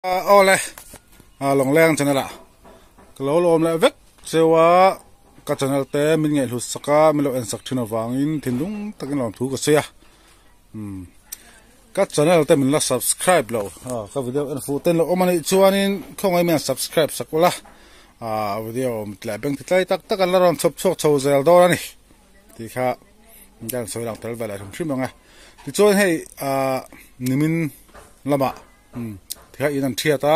Awle Lawngleng channel ah ka lo lawm leh vek cheu a, ka channel te min ngaihhlut sak a, min lo en sak thin avangin thinlung takin lawmthu ka sawi a, umm ka channel te min la subscribe lo ka video en fuh ten lo awm anih chuanin khawngaih min han subscribe sak ula video mit leh beng ti tlai tak tak an la rawn chhawp chhuak chho zel dawn a ni tih kha ka han sawi lang tel ve leh hrim hrim ang e. Tichuan hei nimin lamah. Tikha in an thiat a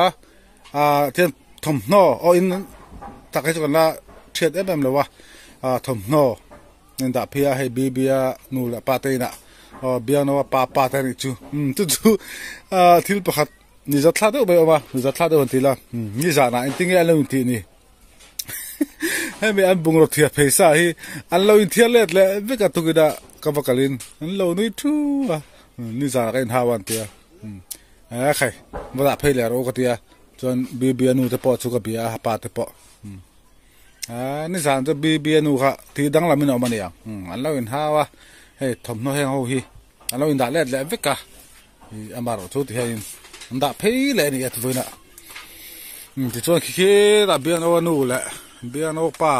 ah tihian thawmhnaw aw in tak hi chu kan la thiat em em lo a ah thawmhnaw an dah phei a hei Bibia nu leh pa te inah aw Biangnoa pa pa te anih chu umm chu chu ah thil pakhat ni zat thlak deuh mai a awm a ni zat thlak deuh an ti ila nizanah engtin nge an lo intih ni hemi an bungraw thiah phei sa hi an lo inthiar let leh vek a tukin a ka va kalin an lo nui thu a nizanah ka inhau a an ti a. E khai va dah phei leh rawh u ka ti a chuan Bibia nu te pawh chu ka bia a pa te pawh a nizan chu Bibia nu kha tih danglam in a awm a ni ang an lo inhau a hei thawmhnaw heng ho hi an lo indah let leh vek a ih amaherawh chu ti hian an dah phei leh a ni a tivawiin ah tichuan khi khirah Biangno a nu leh Biangno pa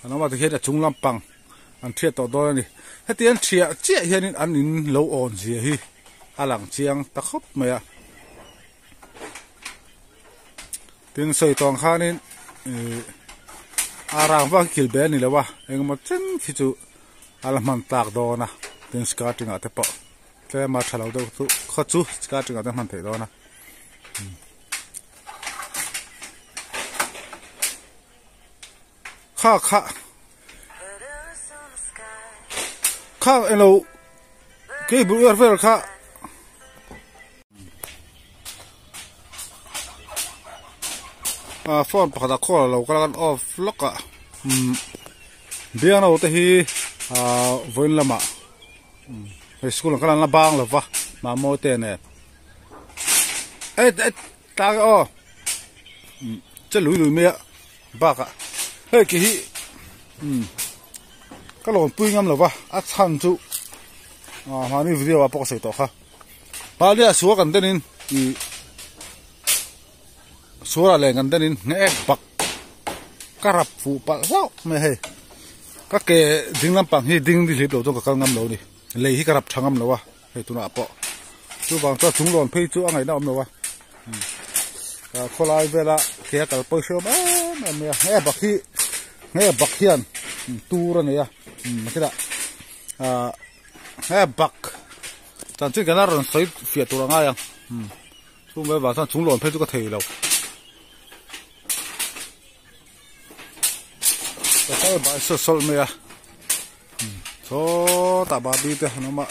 an awm a tikhian a chung lampang an thiat tawh dawn a ni. Heti an thiah chiah hianin an in lo awn zia hi a lang chiang ta khawp mai a. Tin sawi tawh ang khanin ih a rang vak hi kil be a ni lo a, engemaw chen khi chu a la hman tlak dawn a, tin skirting ah te pawh tlem a tha lo deuh chu khaw chu skirting ah te hman theih dawn a. Kha kha kha elo kei bul er vel kha a phone pakhat a call alo kal a kan off lawk a umm biangno te hi ah vawiin lamah hei school ang khan an la bang lova mahmawi te nen e e Tlak aw che lui lui mai a bakah hei ki hi ka lawn pui ngam lo va a chhan chu ah mahni video ah pawh ka sawi tawh kha mahni ah sual kan den in ih sual ah len kan den in ngek bak ka rap fuh palh hlauh mai a hei ka ke ding lampang hi ding hlip lo chuan ka kal ngam lo a ni lei hi ka rap tha ngam lo a. Hei tunah pawh chuvang chuan chung lawn phei chu a ngaihna awm lo a khawlai vela ke a kal pawi hriam em em mai a nge bak hi nge bak hian tur a nei a makila ah nge bak chan chin kan la rawn sawi fiah tur a ngai ang chung mai vang chuan chung lawn phei chu ka thei lo ka kal bai sawlh sawlh mai a. Sawtah Barbie te an awm a.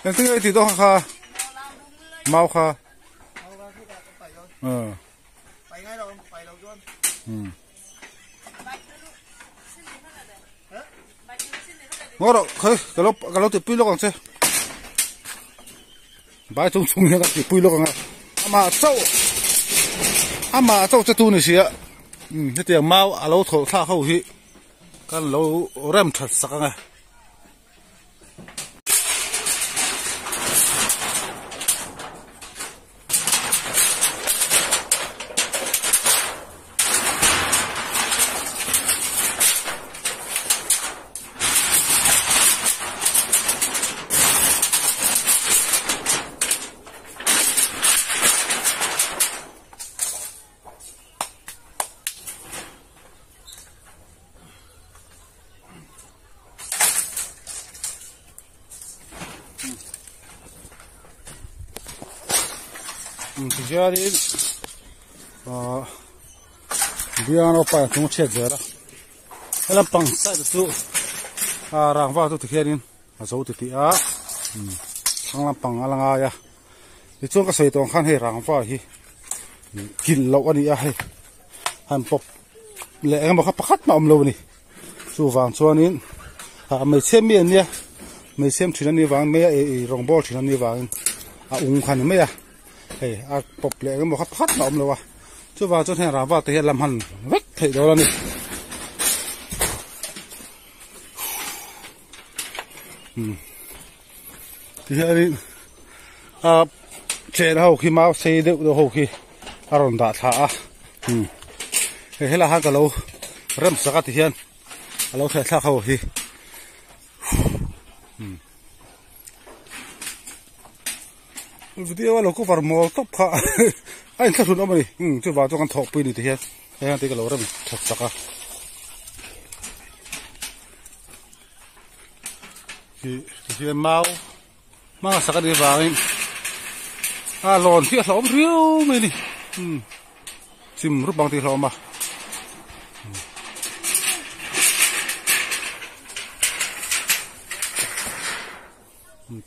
Engtin nge i tih dawn kha mau kha. Ngaw rawh khawi ka lo ka lo tihpui lawk ang che bai chung chung hian ka tihpui lawk ang a amah chauh amah chauh che tu ni si a umm hetiang mau a lo thawlh thlak ho hi kan lo rem that sak ang e. Tihianin ahh biangno pa chung a chhiat zel a he lampang side chu ah rangva chu tikhianin a zo ti tih a thlang lampang a la ngai a tichuan ka sawi tawh ang khan hei rangva hi kilh loh a ni a hei han pawp leh engemaw kha pakhat mah a awm lo a ni. Chuvang chuanin ah hmeichhia mi an nia hmeichhia thin an nih vangin mai a ih rawng bawl thin an nih vangin a ung kha a ni mai a hei a pawp leh engemaw kha pakhat mah a awm lo a chuvang chuan heng rangva te hi a la hman vek theih dawn a ni. Tihianin a chen ho khi mau sei deuh deuh ho khi a rawn dah thla a hei helai khan ka lo rem sak a tihian a lo thleh thlak ho hi. Video a lo cover mawl tawp kha a inthlahrun awm a ni chuvang chuan kan thawhpui ni tihian hei hian tui ka lo rem that sak a tihian mau hmanga sak a nih avangin a lawn hi a hlauhawm riau mai a ni chim rup ang tih a hlauhawm a.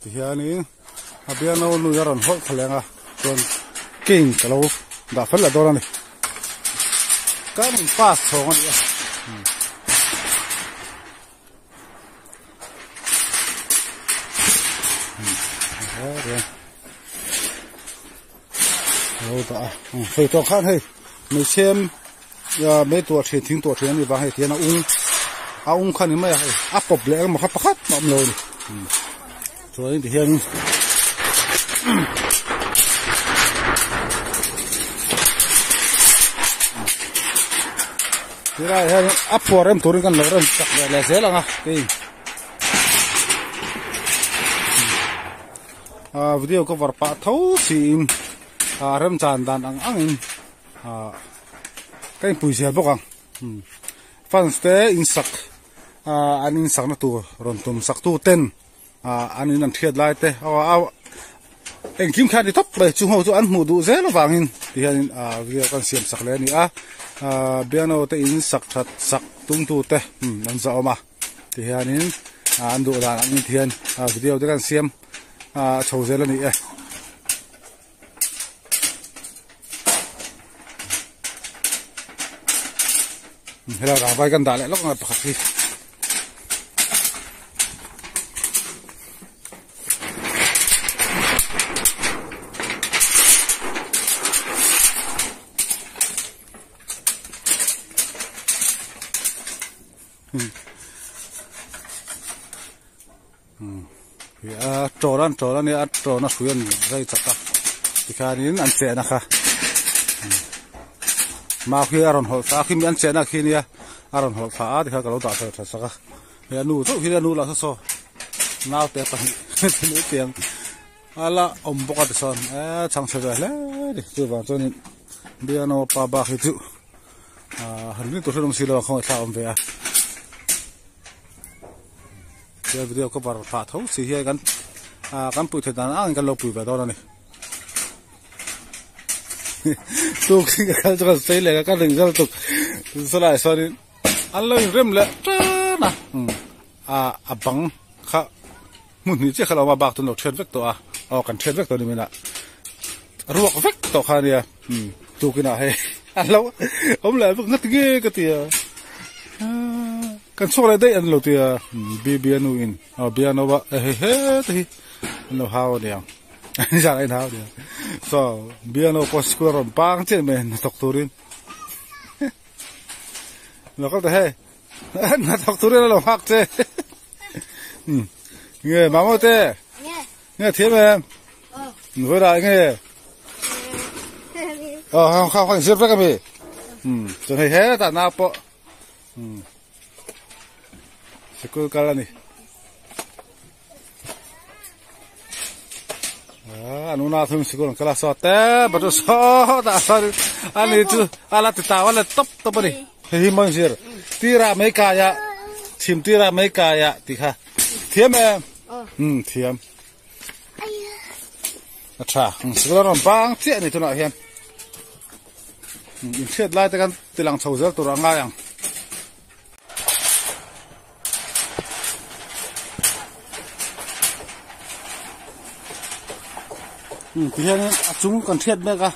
Tihianin a bialno nui a rawn hawlh thla leng a chuan king ka lo dah fel leh dawn a ni kan in pass chhawng a ni a. Lo dah a hei tawh khan hei hmeichhe mei tuah thin thing tuah thin a nih vang hei tihian a ung a ung kha ni mai a hei a pawp leh emaw kha pakhat mah awm lo a ni chuanin tihian tilaiah hian a phuar rem turin kan lo rem chak leh leh zel ang a kei. Ah video cover pah tho siin ah remchan dan ang angin ah ka inpui zel bawk ang fans te insak ah an insak na tur rawn tum sak tu ten ah an in an hriat lai te engkim kha a ni tawp mai chung ho chu an hmuh duh zel avangin ti hianin ah video kan siam sak leh a ni a ah piano te insak that sak tum tu te an zahawm a ti hianin ah an duh dan angin ti hian ah video te kan siam. a chho zel a ni e. Helai rangvai kan dah leh lawk ang pakhat hi. A tawl an tawl a nia a tawna hrui an zai chak a tikhanin an chehna kha mau khi a rawn hawlh thla a khi mi an chehna khi nia a rawn hawlh thla a tikhan ka lo dah fel tha sak a hei a nu chauh hi a nu lah saw saw naute pahnih tiang a la awm bawk a tichuan eee chhang chhe ve hle a ni chuvang chuanin biano pa bak hi chu ah han ring tur hran awm si lo a khawngaih thlak a awm ve a. He video cover phah tho si hian kan ah kan pui theih dan ang kan lo pui ve dawn a ni tuk ka kal chu kan sawi leh ka ring zal tuk chulaiah chuanin an lo inrem leh tan a ah a bang kha hmun hnih chiah kha lo awm a bak chu an lo thiat vek tawh a aw kan thiat vek tawh a ni main a ruak vek tawh kha a nia tukinah hei an lo awm leh vek ngati nge ka ti a. Kan chhuak leh daih an lo ti a, Bibi a nu in aw bia no a he he te hi an lo hau a niang nizan a in hau a niang so bia no pawh school a rawn pang chiah mai hnathawk turin lo kal ta hei hnathawk turin a lo nghak che nge mamo te nge thiam em vawilah nge aw kha kha in zir vek ami chuan hei hetah nau pawh. Sikul kal a ni. Ah, anu na thung sikul an kal a saw te batu saw ta saw ani chu ala ti taw ala top top ani. Hei hi mawi zir tira mai kaya chhim tira mai kaya ti kha thiam em? Thiam. A tha sikul a rawn bang chiah ani tunah hian. Inhriat lai te kan tilang chho zel tur a ngai ang. Tihianin a chung kan hriat mek a,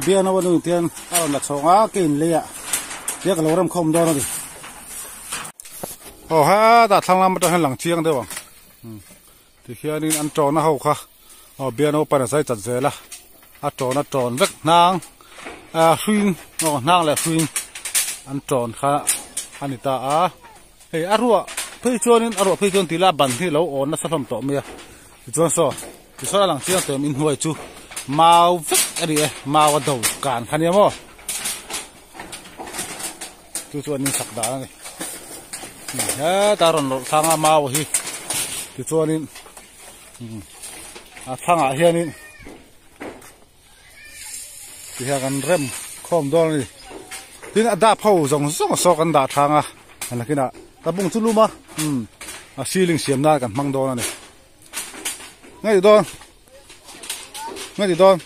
biano a nu tihian a rawn la chhawng a, ke in leiah tia ka lo rem khawm dawn a ni. Aw hetah thlang lam atang hian lang chiang deuh ang. Tihianin an tawna ho kha aw biano pan a zai chat zel a, a tawn a tawn vek hnang ah hring aw hnang leh hring an tawn kha a ni ta a, hei a ruah. phei chuanin a ruah phei chuan tila ban hi lo awn nasa hlawm tawh mai a tichuan saw tichuan a lang chiang tawh em inhnuai chu mau vek a ni e mau a do kan kha nia maw chu chu an insak dan a ni heta rawn lawrh thlang a mau hi tichuanin a thlangah hianin. Tihian kan rem khawm dawn a ni. Tin a dap ho zawng zawng saw kan dah thang a, a nakinah ka bung chu lum a, umm a ceiling siam nan kan hmang dawn a ni. Nge ti dawn? Nge ti dawn?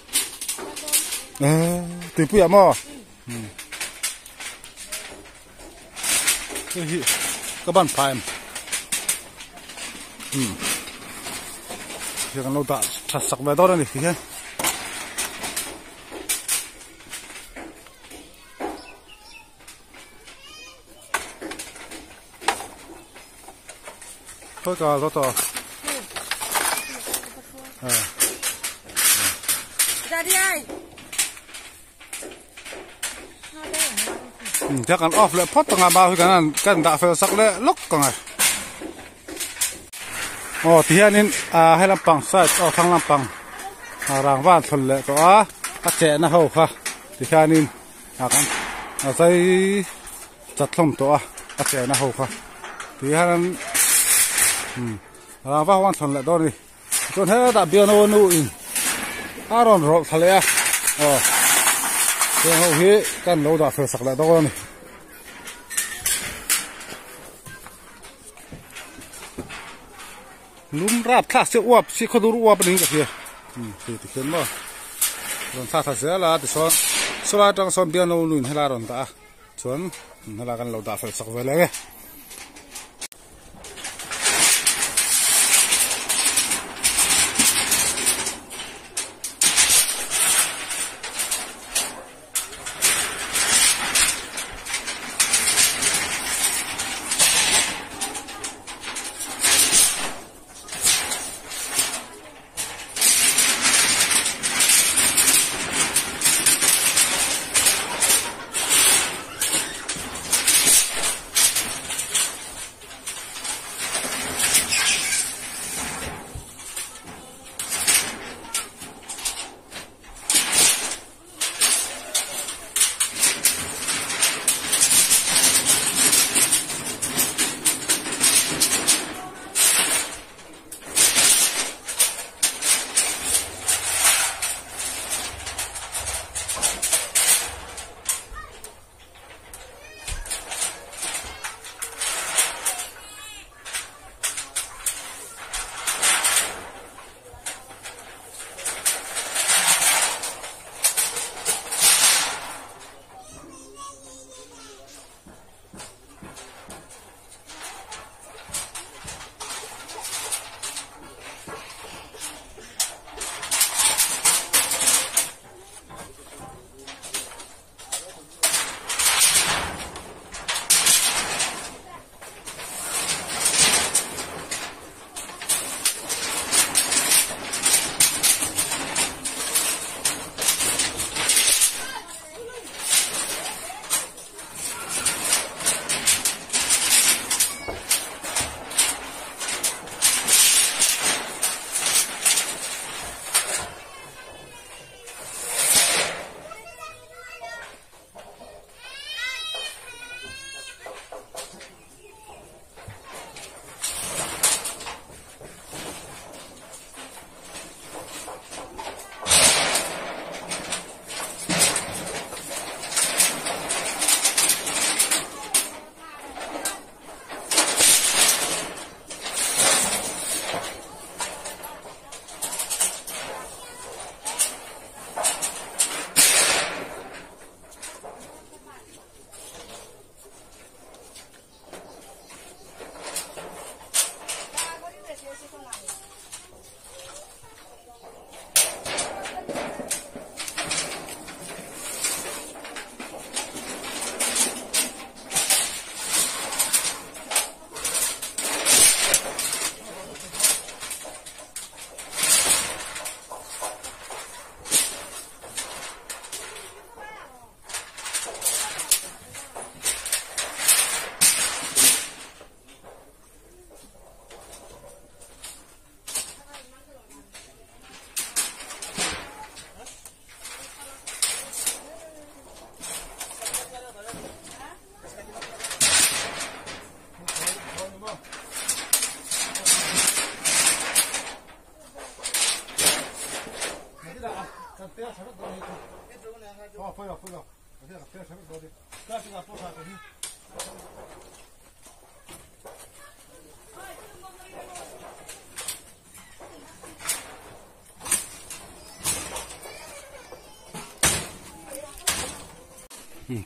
Eee tuipuiah maw? Umm hei hi ka ban phah em? Umm hei kan lo dah that sak ve dawn a ni tihian. Thôi cả rồi tao. Ra đi ai. Thil kan off leh phawt ang a mau hi kan han kan dah fel sak leh lawk ang e aw ti hianin ah he lampang side aw thlang lampang ah rangva an thlawn leh tawh a a chehna ho kha ti hianin ah kan a zai chat hlawm tawh a a chehna ho kha ti hian umm rangva ho an thlawn leh dawn a ni. Chuan hetah piano nu in a rawn rawlh thla leh a aw heng ho hi kan lo dah fel sak leh dawn a ni. Lum rap thlak se uap si khawdur uap a ni ka hria ti tikhian maw rawn thlak thla zel a tichuan sawlai atang sawn piano nu in helai a rawn dah a chuan helai kan lo dah fel sak ve leh ang e.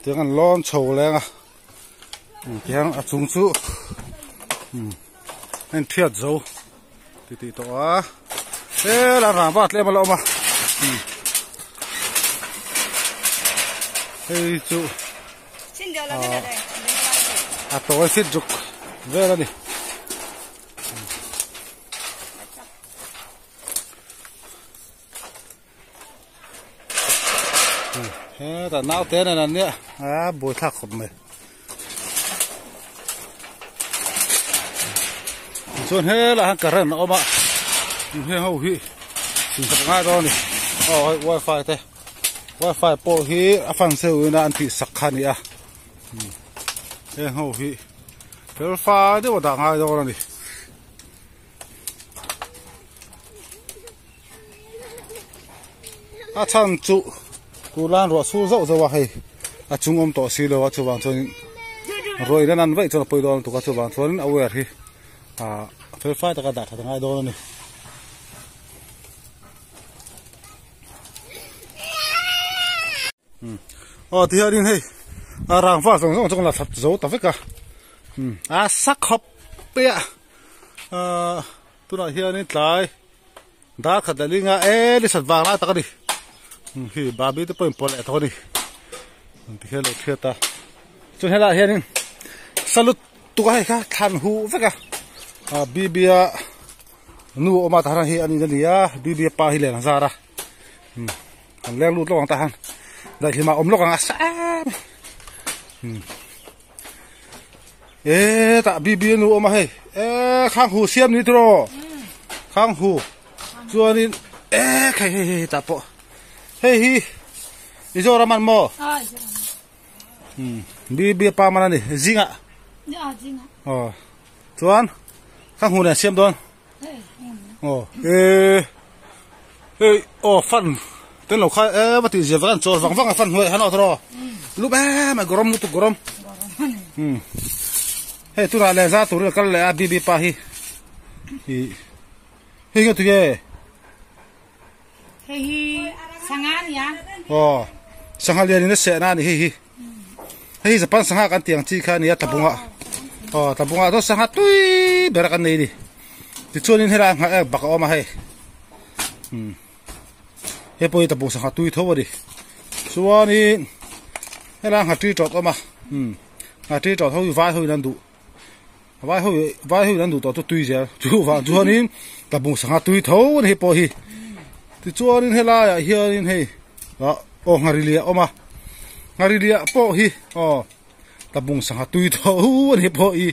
Tiang an lawn chho leng a tiang a chung chu a inthiat zo ti tih tawh a helai rangva tlem a la awm a hei chu a tawi fit ruk vel a ni. Hetah naute nen an nia a buaithlak khawp mai chuan helaiah hian current a awm a heng ho hi insak ngai dawn a ni aw hei wifi te wifi pawh hi a fan seu in a an tih sak kha a ni a heng ho hi fel fai deuh a dah ngai dawn a ni. A chhan chu tûnlai ruah sur zauh zauh a hei a chung awm tawh si lo a chuvang chuanin ruah in a nan vaih chuan a pawi dawn lutuk a chuvang chuanin a wire hi ah fel fai taka dah that a ngai dawn a ni. Aw tihianin hei a rangva zawng zawng chu kan la thlap zo ta vek a a sa khawp mai a ah tunah hianin tlai. Dar khat leh linga e ni sat vang lai tak a ni khi babi te pawh in pawlh leh tawh a ni tikhian lo hriat a chuan helaiah hianin salut tuk a hei kha thlan huh vek a ah bb-a nu a awm a tah hian hei a nih na ni a bb-a pa hi len a zar a kan leng lut lawk ang tah hian daihlim ah a awm lawk ang a sa em E tah bb nu awm a hei e khang hu siam ni tiraw khang hu chuanin e khai hei hei tah pawh hei hi Mizoram an maw bb pa man a ni zingah aw chuan khang hu nen siam dawn aw e hei aw fan ten lo kha e va tih zia vek an chawl vang vang a fan hnuaiah hian aw tawh lup em a gawram lutuk gawram hei tunah leh za turin a kal leh a bibi pa hi ih hei nge tunge hei hi sangha ania aw sangha lian in a seh na a ni hei hi hei hi japan sangha kan tih ang chi kha a ni a tlabunga aw tlabunga chuan sangha tui ber a kan nei a ni tichuanin helaiah nghah ek bak a awm a hei umm hei pawh hi tlabung sangha tui tho a ni chuanin helaiah nghatri tawt a awm a umm nghatri tawt ho hi vai ho in an duh vai ho vai ho in an duh tawh chu tui zel chuvang chuanin tlabung sangha tui tho a ni hei pawh hi tichuanin helaiah hianin hei ah aw nghari liah a awm a nghari liah pawh hi aw tlabung sangha tui tho a ni pawh hi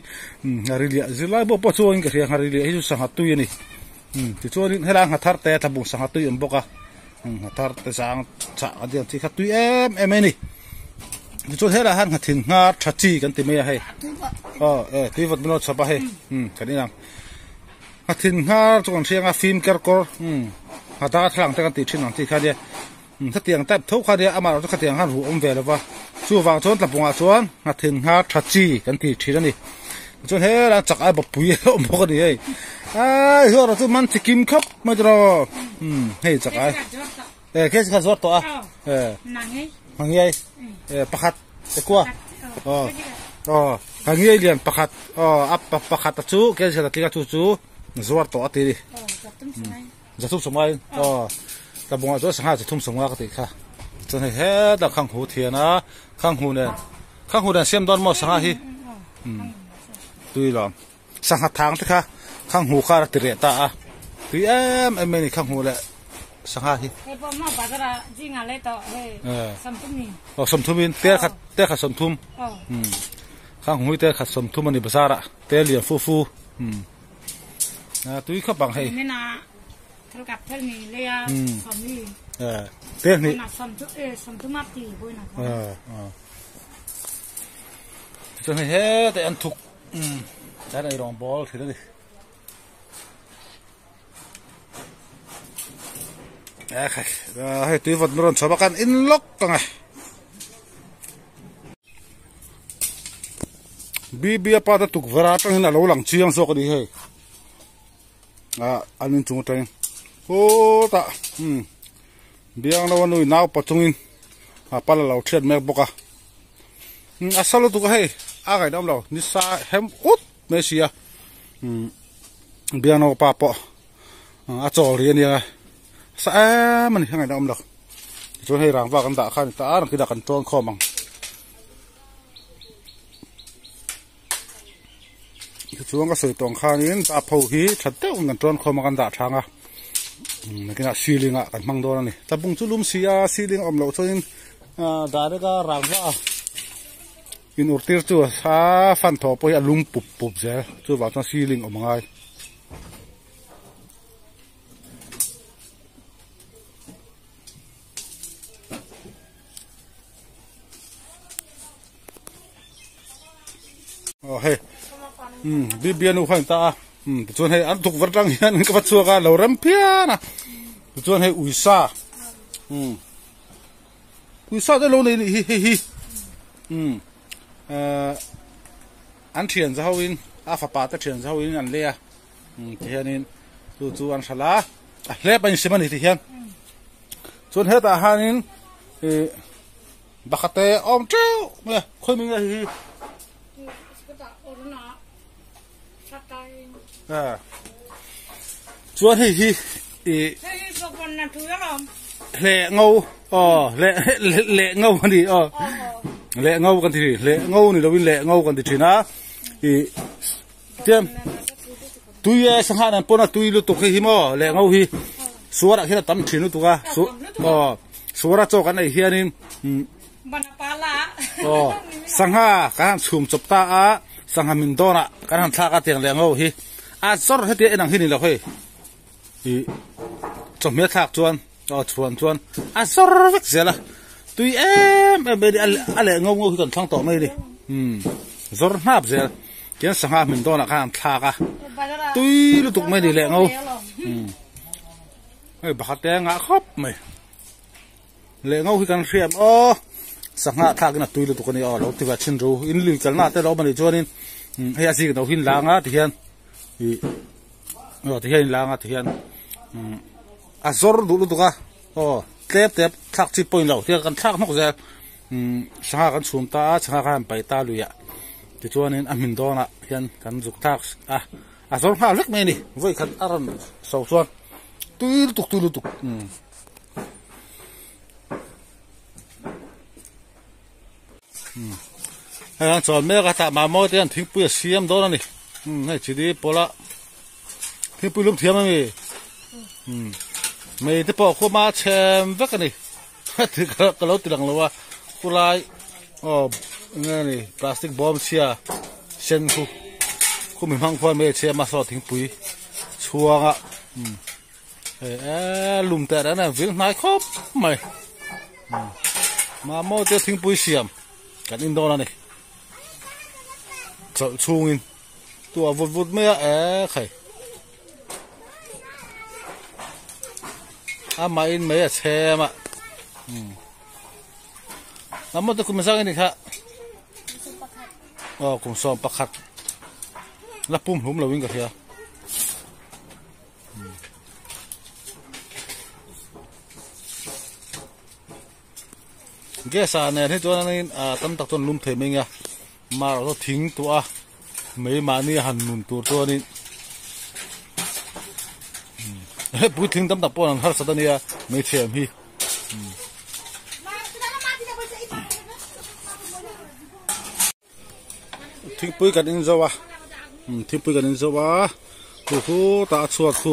nghari liah zirlai pawh pawh chuangin ka hria nghari liah hi chu sangha tui a ni tichuanin helaiah nghathar te tlabung sangha tui a awm bawk a nghathar te zang chah a diam chi kha tui em em mai a ni tichuan helaiah hian nghathin nghar tha chi kan ti mai a hei aw e tui vawt min lo chhawp a hei kan inang nghathin nghar chu kan hria ang a fim ker kawr nghata thlang te kan tih thin ang chi kha nia. Khatiang type tho kha nia amah erawh chu khatiang khan ruh awm ve lova chuvang chuan tlabungah chuan nghathin nghar tha chi kan ti thin a ni chuan helai chak ai bawpui a awm bawk a ni hei ai zuar chu man chi kim khawp mai tiraw umm hei chak ai e khe kha zuar tawh a e mangiai e pakhat e kua aw aw hangiai lian pakhat aw a pakhat a chu khe kha tlinga chu chu zuar tawh a ti ni. Zathum sawmnga in aw tlabungah chuan sangha zathum sawmnga ka tih kha chuan hei hetah khang hu thian a khang hu nen khang hu nen siam dawn maw sangha hi umm tui lawm sangha thang te kha khang hu kha a ti reh ta a tui em em mai a ni khang hu leh sangha hi aw sawmthum in tel khat tel khat sawmthum umm khang hu hi tel khat sawmthum a ni bazar ah tel lian fu fu umm. tui khawp ang hei te hnih chuan hei hetah an thuk chuan ei rawng bawl thin a ni Hei tui vawt min rawn chhawp a kan in lawk ang e. BB a pa te tukverh atangin a lo lang chiang zawk a ni hei. Ah an inchung atangin khutah umm biang lo a nui nau pachungin a pal a lo thiat mek bawk a. A sa lutuk a hei a ngaihnawm lo nisa hem ut mai si a umm biang no pa pawh a chawl rih a nia sa em a ni a ngaihnawm lo tichuan hei rangva kan dah kha a ni ta a rang kinah kan tawn khawm ang tichuan ka sawi tawh ang khanin dap ho hi tha deuhin kan tawn khawm a kan dah thang a nakinah ceiling ah kan hmang dawn a ni tlabung chu lum si a ceiling a awm loh chuanin direct a rangva in ur tir chu a fan thaw pawh hi a lum pup pup zel chuvang chuan ceiling awm a ngai. Aw hei umm bibianu kha an ta a umm tichuan hei an tukverh tang hian ka va chhuak a lo rem phian a tichuan hei uisa umm uisa te lo nei nih hi hei hi umm ehh an thian za ho in a fapa te thian za ho in an lei a umm tihianin chu chu an hralh a a hlep a insim a ni tihian chuan hetah hianin ih Pakhat te awm teuh mai a khawi hming nge hi chuan hei hi ih hleh ngo aw hleh leh ngo a ni aw leh ngo kan ti thin hleh ngo ni lovin leh ngo kan ti thin a ih tiam tui e sangha nan pawn a tui lutuk hei hi maw leh ngo hi suar ah khian a tam thin lutuk a aw. Suara chaw kan ei hianin aw sangha kan han chhum chawp ta a sangha min dawnah kan han thlak a tiang leh ngo hi a zawr heti en ang hi ni lo hei ih chawhmeh thlak chuan aw chhuan chuan a zawr vek zel a tui em em mai a ni a leh ngo ngo hi kan thlang tawh mai a ni umm zawr hnap zel tiang sangha min dawnah khan an thlak a tui lutuk mai a ni leh ngo umm. Hei pakhat te a ngah khawp mai leh ngo hi kan hriam aw sangha thlak in a tui lutuk a ni aw lo ti ve thin ru in lui kalna te lo awm a nih chuanin hei a zik no hi an lang a tihian ih aw tihian in lang a tihian a zawr duh lutuk a aw tlep tep thlak chi pawh a ni lo tihian kan thlak hnawk zel sangha kan chhum ta a sangha khan an paih ta lui ah tichuanin a hmin dawnah hian kan zuk thlak a. A zawr nghal vek mai a ni vawi khat a rawn so chuan tui lutuk tui lutuk umm hei an chawl mek a tah mamawh te hian thingpui a siam dawn a ni umm hei chili pawlh a thingpui lum thiam a mi umm mei te pawh khua hma a chhem vek a ni ka lo ti lang lo a khulai aw eng nge ni plastic bawm chhia sen khu khumi hmang khuan mai a chhia a saw thingpui chhuanga umm hei eee lum teh reng reng vil hnai khawp mai umm mamawh te thingpui siam kan in dawn a ni chawlh chhungin tuah vut vut mai a eee khai amah in mai a chhem a umm. Mamawh te kum zang anih kha aw kum sawm pakhat la pum hlum lo in ka hria gas ah nen hi chuan in tam tak chuan lum thei mai nia mar chu thing tawh a mai mahni han nun tur chuanin puitling tam tak pawh an harsat ania hmeichhe ang hi. Thingpui kan in zo a thingpui kan in zo a chu chu tah a chhuat chu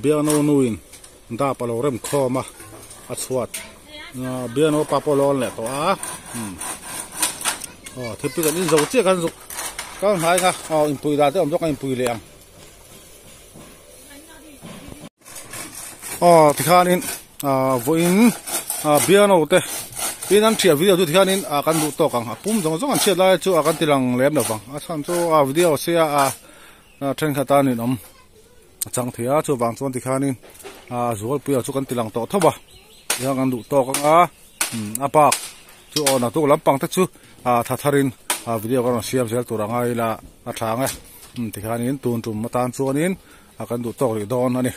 biakno nuin dap a lo rem khawm a a chhuat biakno pa pawh a lo on leh tawh a aw thingpui kan in zo chiah kan zuk kal hnai kha aw inpui dan te awm zawk a inpui leh ang. Aw tikhanin ah vawiin ah piano te tin an thiah video chu tikhanin ah kan duh tawk ang a pum zawng zawng an chhiat lai chu a kan ti lang lem lo vang a chhan chu a video sia a thenkhat a ninawm a chang thei a chuvang chuan tikhanin. A zualpui ang chu kan ti lang tawh tho a tihian kan duh tawk ang a a bak chu aw naktuk lampang te chu ah tha tharin ah video ka rawn siam zel tur anga ila a tha ang e tikhianin tun tum atan chuanin a kan duh tawk rih dawn a ni.